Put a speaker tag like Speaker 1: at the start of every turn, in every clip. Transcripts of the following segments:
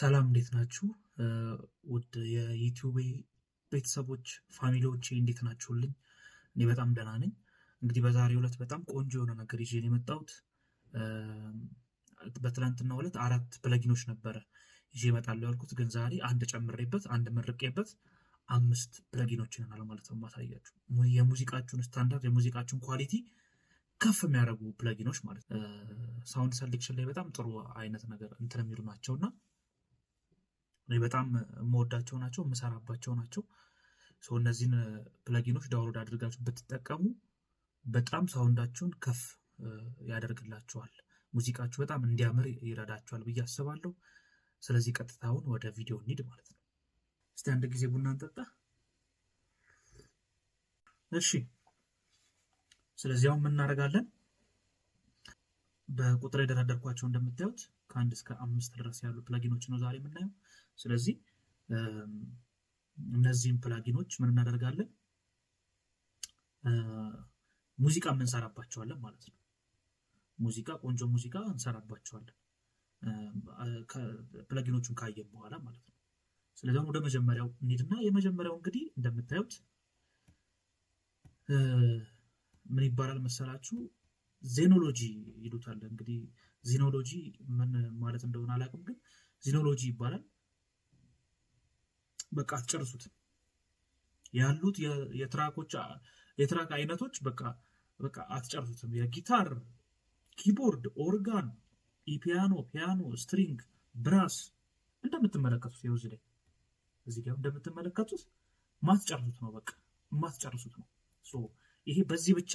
Speaker 1: ሰላም እንዴት ናችሁ? ውድ የዩቲዩብ ቤተሰቦች family ዎቼ እንዴት ናችሁልኝ? እኔ በጣም ደህና ነኝ። እንግዲህ በዛሬው ዕለት በጣም ቆንጆ የሆነ ነገር ይዤ ነው የመጣሁት። በትናንትናው ዕለት 4 plugin ኦች ነበረ ይዤ እመጣለሁ ያልኩት፣ ግን ዛሬ አንድ ጨምሬበት አንድ መርቄበት 5 plugin ኦችን ይሆናል ማለት ነው የማሳያችሁ። የሙዚቃችሁን ስታንዳርድ የሙዚቃችሁን quality ከፍ የሚያደርጉ plugin ኦች ማለት ነው። Sound selection ላይ በጣም ጥሩ አይነት ነገር እንትን የሚሉ ናቸውና እኔ በጣም የምወዳቸው ናቸው፣ የምሰራባቸው ናቸው። So እነዚህን plugin ኦች download አድርጋችሁ ብትጠቀሙ በጣም sound ኣችሁን ከፍ ያደርግላችኋል። ሙዚቃችሁ በጣም እንዲያምር ይረዳችኋል ብዬ አስባለሁ። ስለዚህ ቀጥታውን ወደ ቪዲዮ እንሂድ ማለት ነው። እስቲ አንድ ጊዜ ቡና እንጠጣ። እሺ፣ ስለዚህ አሁን ምን እናደርጋለን? በቁጥር የደረደርኳቸው እንደምታዩት ከ1 እስከ 5 ድረስ ያሉ plugin ኦች ነው ዛሬ የምናየው። ስለዚህ እነዚህን plugin ኦች ምን እናደርጋለን? ሙዚቃ እንሰራባቸዋለን ማለት ነው። ሙዚቃ ቆንጆ ሙዚቃ እንሰራባቸዋለን plugin ኦቹን ካየን በኋላ ማለት ነው። ስለዚህ አሁን ወደ መጀመሪያው እንሂድና የመጀመሪያው እንግዲህ እንደምታዩት ምን ይባላል መሰላችሁ? Zenology ይሉታል። እንግዲህ Zenology ምን ማለት እንደሆነ አላውቅም፣ ግን Zenology ይባላል። በቃ አትጨርሱትም። ያሉት የ track አይነቶች በቃ አትጨርሱትም። የጊታር፣ keyboard፣ organ፣ e-piano፣ ፒያኖ፣ string፣ brass እንደምትመለከቱት ይኸው እዚህ ላይ እዚህ ጋር እንደምትመለከቱት ማትጨርሱት ነው። በቃ ማትጨርሱት ነው። So ይሄ በዚህ ብቻ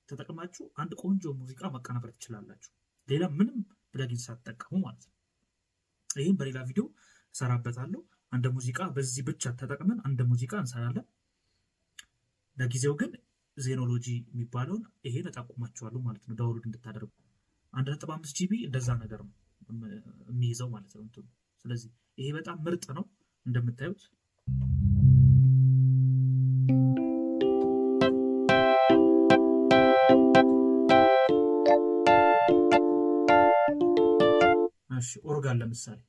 Speaker 1: ተጠቅማችሁ አንድ ቆንጆ ሙዚቃ ማቀናበር ትችላላችሁ። ሌላ ምንም plugin ሳትጠቀሙ ማለት ነው። ይሄን በሌላ ቪዲዮ እሰራበታለሁ። አንድ ሙዚቃ በዚህ ብቻ ተጠቅመን አንድ ሙዚቃ እንሰራለን። ለጊዜው ግን Zenology የሚባለውን ይሄን እጠቁማችኋለሁ ማለት ነው፣ download እንድታደርጉ። 1.5 GB እንደዛ ነገር ነው የሚይዘው ማለት ነው እንትኑ። ስለዚህ ይሄ በጣም ምርጥ ነው እንደምታዩት። እሺ ኦርጋን ለምሳሌ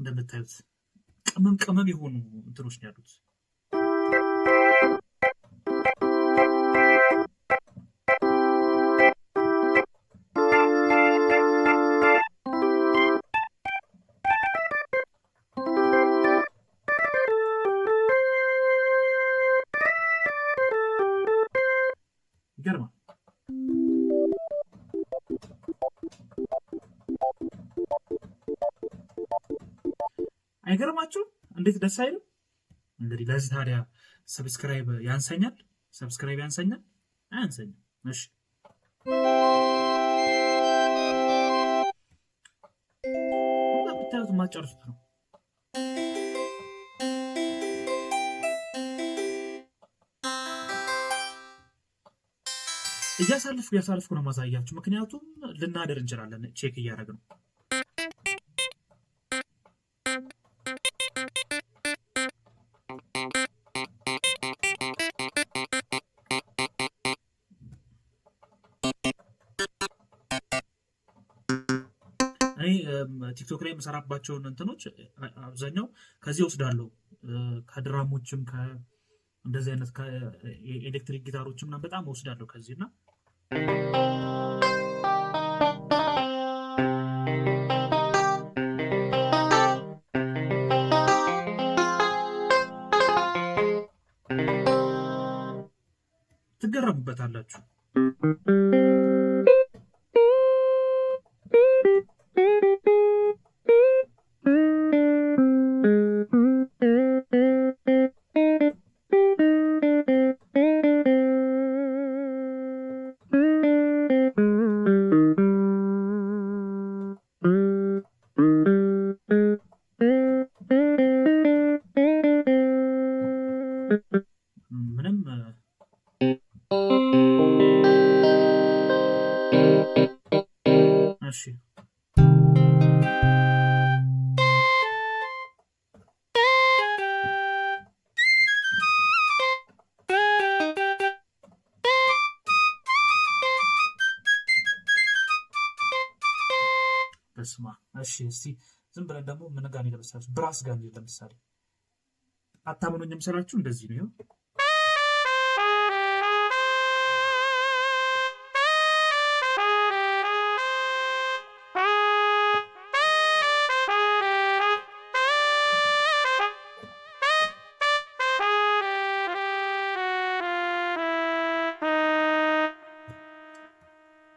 Speaker 1: እንደምታዩት ቅመም ቅመም የሆኑ እንትኖች ነው ያሉት። ይገርማል። አይገርማችሁም? እንዴት ደስ አይልም? እንግዲህ ለዚህ ታዲያ subscribe ያንሰኛል? Subscribe ያንሰኛል? አያንሰኝም። እሺ እንደምታዩት የማትጨርሱት ነው። እያሳለፍኩ ነው ማሳያችሁ፣ ምክንያቱም ልናደር እንችላለን። Check እያደረግን ነው። እኔ ቲክቶክ ላይ የምሰራባቸውን እንትኖች አብዛኛው ከዚህ ወስዳለሁ። ከ drum ኦችም እንደዚህ አይነት ከኤሌክትሪክ ጊታሮችም ምናምን በጣም ወስዳለሁ ከዚህ እና ትገረሙበታላችሁ። እሺ በስማ እሺ፣ እስቲ ዝም ብለን ደግሞ ምን ጋር ለምሳሌ brass ጋር ለምሳሌ አታምኑኝም ስላችሁ እንደዚህ ነው።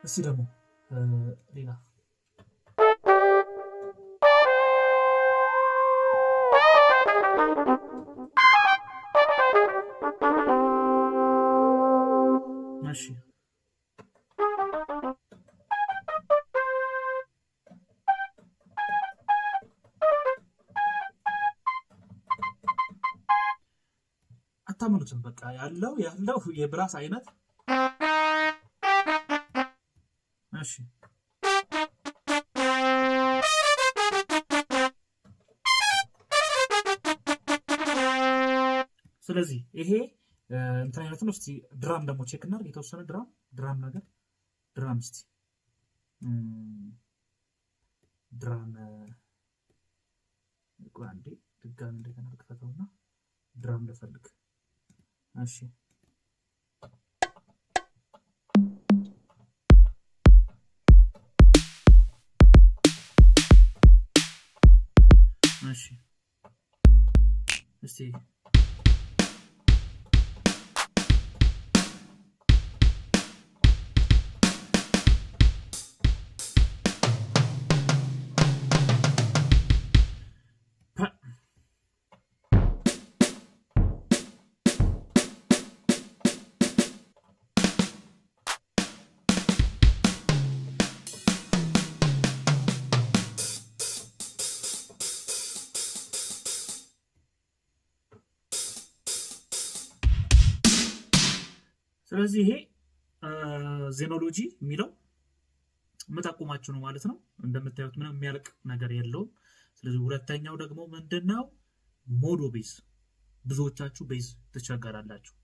Speaker 1: እስቲ ደግሞ ሌላ እሺ አታምኑትም። በቃ ያለው ያለው የ brass አይነት እሺ ስለዚህ ይሄ እንትን አይነት ነው። እስቲ drum ደግሞ check እናድርግ። የተወሰነ drum drum ነገር drum እስቲ drum ቆይ አንዴ ድጋሚ እንደገና ልክፈተውና drum ልፈልግ። እሺ እሺ እስቲ ስለዚህ ይሄ Zenology የሚለው የምጠቁማችሁ ነው ማለት ነው። እንደምታዩት ምንም የሚያልቅ ነገር የለውም። ስለዚህ ሁለተኛው ደግሞ ምንድነው? Modo Bass። ብዙዎቻችሁ bass ትቸገራላችሁ።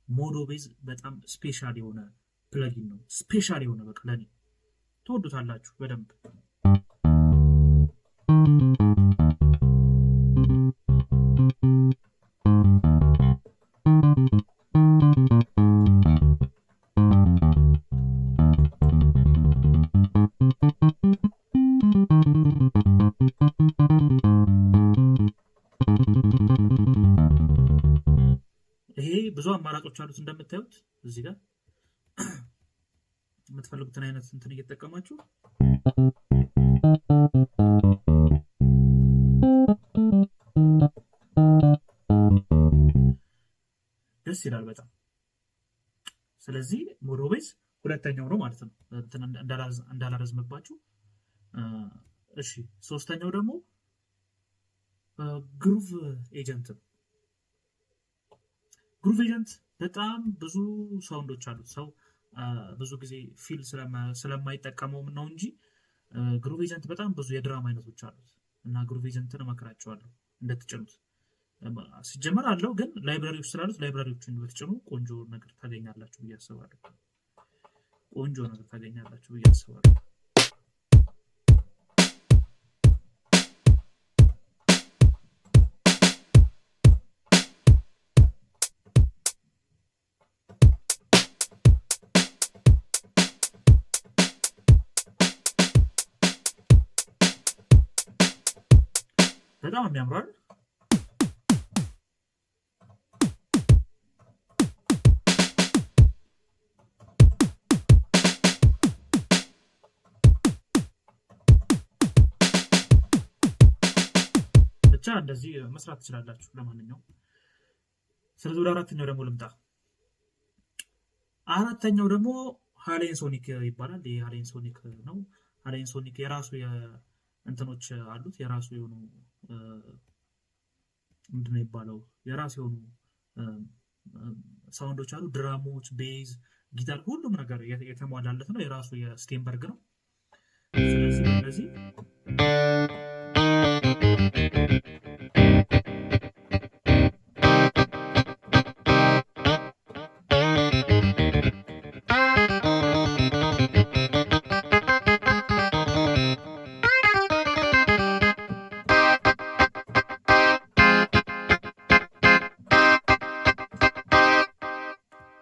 Speaker 1: Modo Bass በጣም special የሆነ plugin ነው። Special የሆነ በቃ ለኔ ትወዱታላችሁ በደንብ። ይሄ ብዙ አማራጮች አሉት እንደምታዩት እዚህ ጋር የምትፈልጉትን አይነት እንትን እየተጠቀማችሁ ደስ ይላል በጣም። ስለዚህ Modo Bass ሁለተኛው ነው ማለት ነው፣ እንትን እንዳላረዝምባችሁ። እሺ ሶስተኛው ደግሞ Groove Agent ነው። Groove Agent በጣም ብዙ sound ኦች አሉት። ሰው ብዙ ጊዜ feel ስለማይጠቀመው ነው እንጂ Groove Agent በጣም ብዙ የ drum አይነቶች አሉት እና Groove Agent ን እመክራቸዋለሁ እንድትጭኑት። ሲጀመር አለው ግን library ዎች ስላሉት library ዎችን ብትጭኑ ቆንጆ ነገር ታገኛላችሁ ብዬ አስባለሁ። ቆንጆ ነገር ታገኛላችሁ ብዬ አስባለሁ። በጣም የሚያምራል። ብቻ እንደዚህ መስራት ትችላላችሁ። ለማንኛውም ስለዚህ ወደ አራተኛው ደግሞ ልምጣ። አራተኛው ደግሞ HALion Sonic ይባላል። ይሄ HALion Sonic ነው። HALion Sonic የራሱ እንትኖች አሉት። የራሱ የሆኑ ምንድነው የሚባለው የራሱ የሆኑ sound ኦች አሉ። drum ኦች፣ bass፣ ጊታር ሁሉም ነገር የተሟላለት ነው። የራሱ የ Steinberg ነው። ስለዚህ ስለዚህ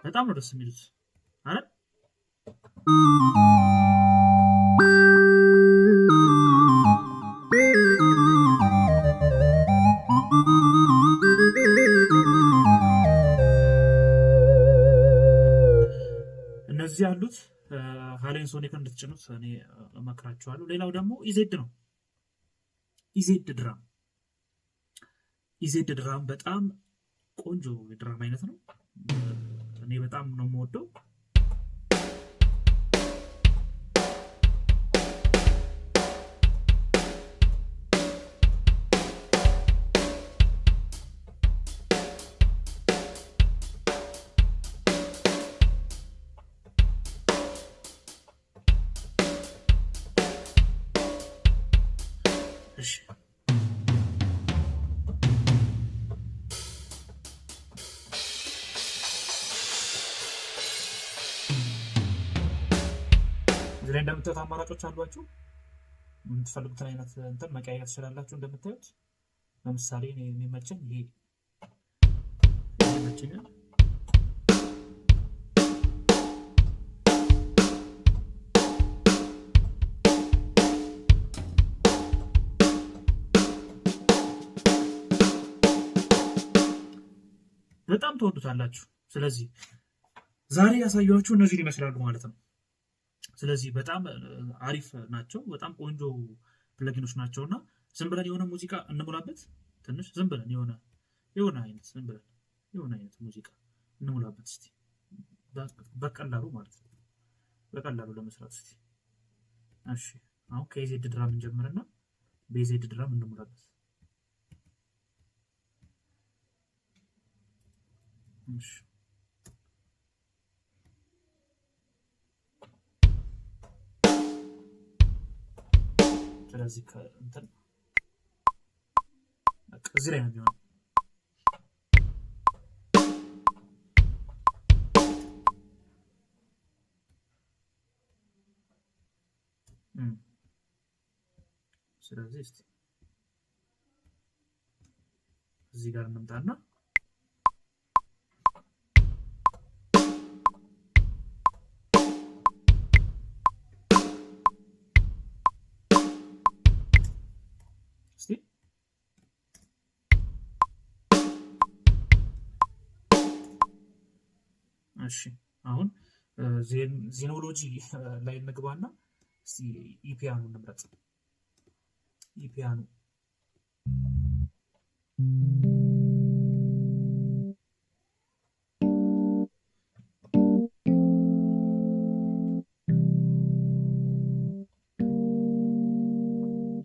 Speaker 1: በጣም ነው ደስ የሚሉት አይደል? እነዚህ ያሉት HALion Sonic ን እንድትጭኑት እኔ እመክራችኋለሁ። ሌላው ደግሞ EZ ነው። EZdrum EZdrum በጣም ቆንጆ የ drum አይነት ነው። እኔ በጣም ነው የምወደው። እሺ እዚህ ላይ እንደምታዩት አማራጮች አሏችሁ። የምትፈልጉትን አይነት እንትን መቀያየር ትችላላችሁ። እንደምታዩት ለምሳሌ እኔ የሚመቸኝ ይሄ ይመቸኛል። በጣም ትወዱታላችሁ። ስለዚህ ዛሬ ያሳየኋችሁ እነዚህን ይመስላሉ ማለት ነው። ስለዚህ በጣም አሪፍ ናቸው። በጣም ቆንጆ plugin ኦች ናቸው እና ዝም ብለን የሆነ ሙዚቃ እንሙላበት ትንሽ ዝም ብለን የሆነ የሆነ አይነት ዝም ብለን የሆነ አይነት ሙዚቃ እንሙላበት እስቲ በቀላሉ ማለት ነው። በቀላሉ ለመስራት እስቲ እሺ፣ አሁን ከ EZdrum እንጀምርና በ EZdrum እንሙላበት። እሺ ስለዚህ ከእንትን በቃ እዚህ ላይ ነው የሚሆነው። ስለዚህ እስቲ እዚህ ጋር እንምጣና እስቲ እሺ አሁን Zenology ላይ እንግባና እስቲ E-piano እንምረጥ። E-piano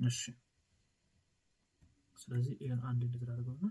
Speaker 1: እሺ ስለዚህ ይሄን አንድ እንደዚህ አድርገውና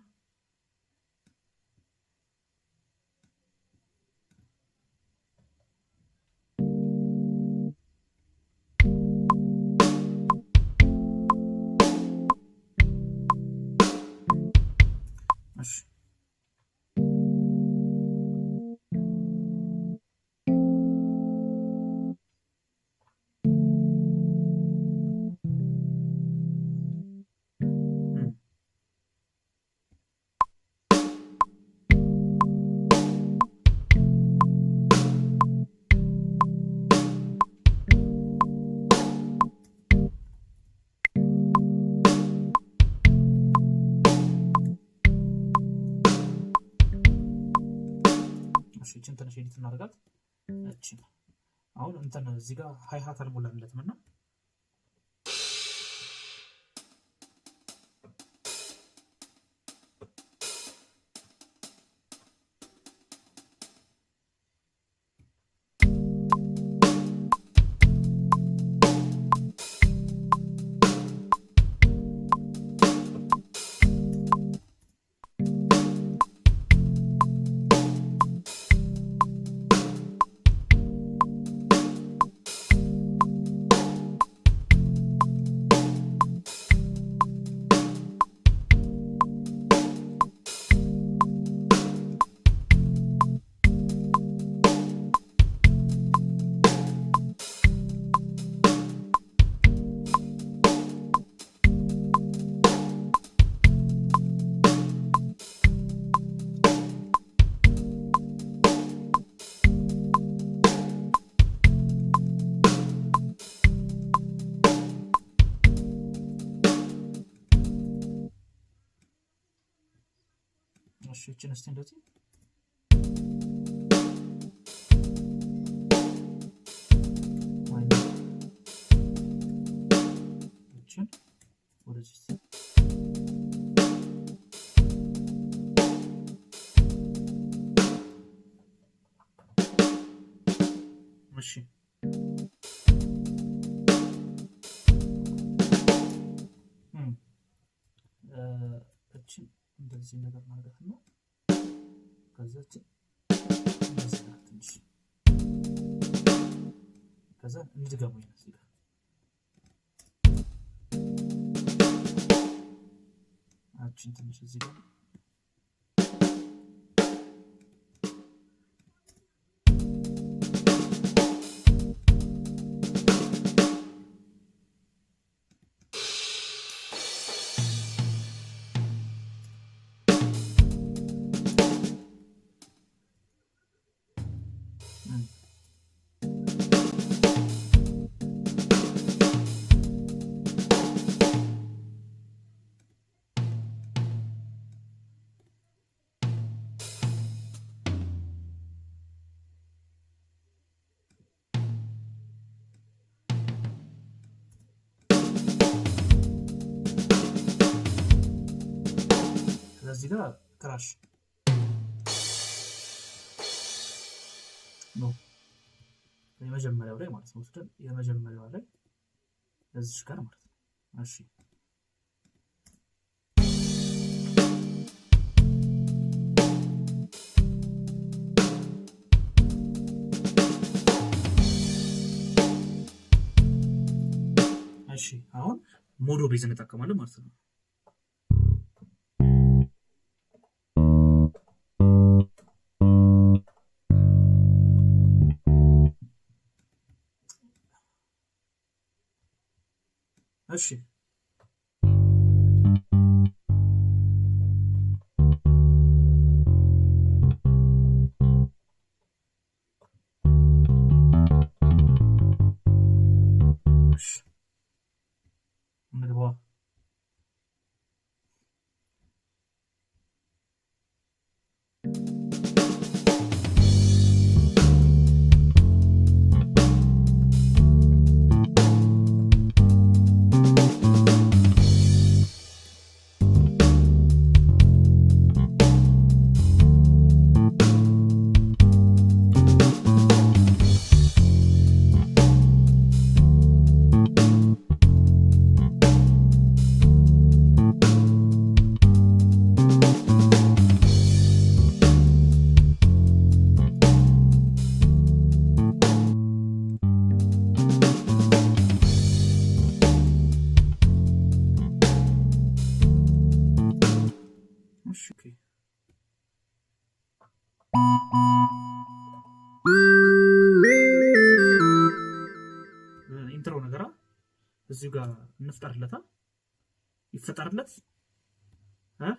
Speaker 1: እሺ እቺን ትንሽ edit እናደርጋት። እቺን አሁን እንትን እዚህ ጋር hi-hat አልሞላንለትም እና እሺ እቺን እስቲ እንደዚህ እቺን ወደዚህ እሺ እቺን እንደዚህ ነገር ማድረግ ነው። ከዛ እቺን እንደዚህ ነገር ትንሽ ከዛ እንድገሙ እዚህ ጋር እቺን ትንሽ እዚህ ጋር እዚህ ጋር crash ነው የመጀመሪያው ላይ ማለት ነው። ወስደን የመጀመሪያው ላይ እዚህ ጋር ማለት ነው። እሺ እሺ አሁን mono bass እንጠቀማለን ማለት ነው። እሺ እሺ እንግባ። እሺ okay intro ነገራ እዚሁ ጋር እንፍጠርለታ ይፈጠርለት እ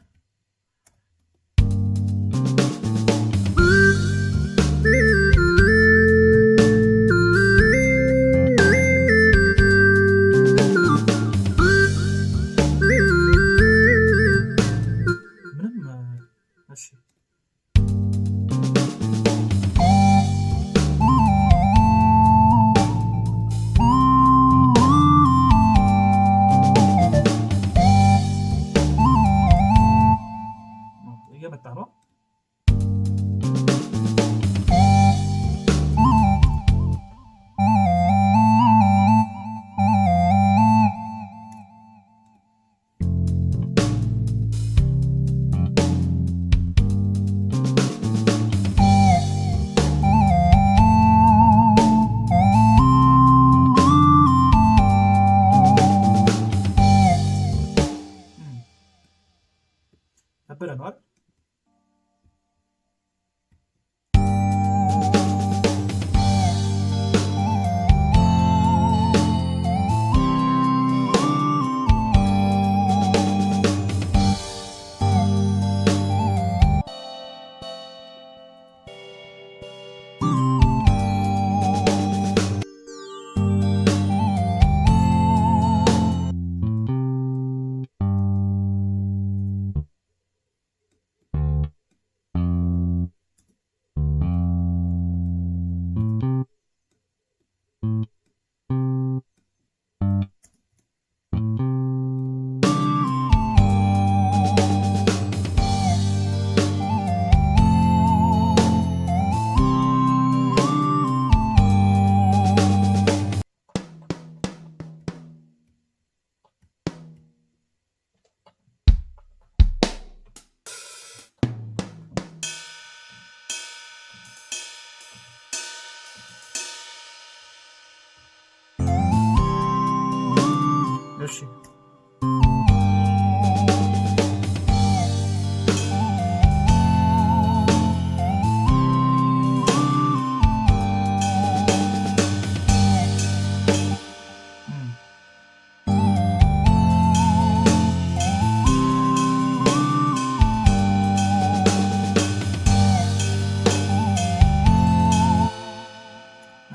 Speaker 1: ምንም እሺ እሺ።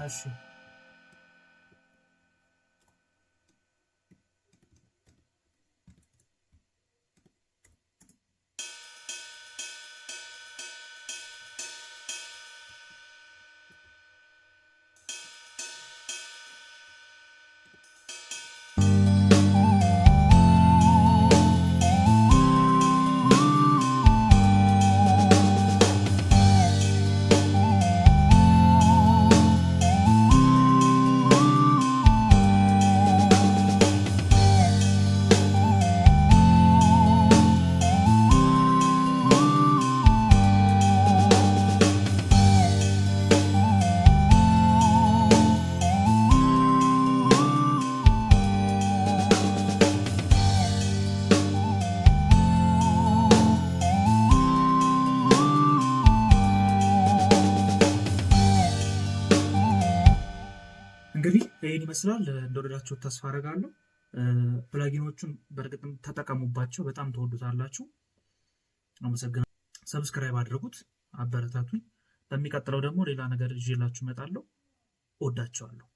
Speaker 1: እሺ። እንግዲህ ይህን ይመስላል። እንደወደዳችሁት ተስፋ አደርጋለሁ። Plugin ኦቹን በእርግጥም ተጠቀሙባቸው፣ በጣም ትወዱታላችሁ። አመሰግናለሁ። Subscribe አድርጉት፣ አበረታቱኝ። በሚቀጥለው ደግሞ ሌላ ነገር ይዤላችሁ እመጣለሁ። እወዳችኋለሁ።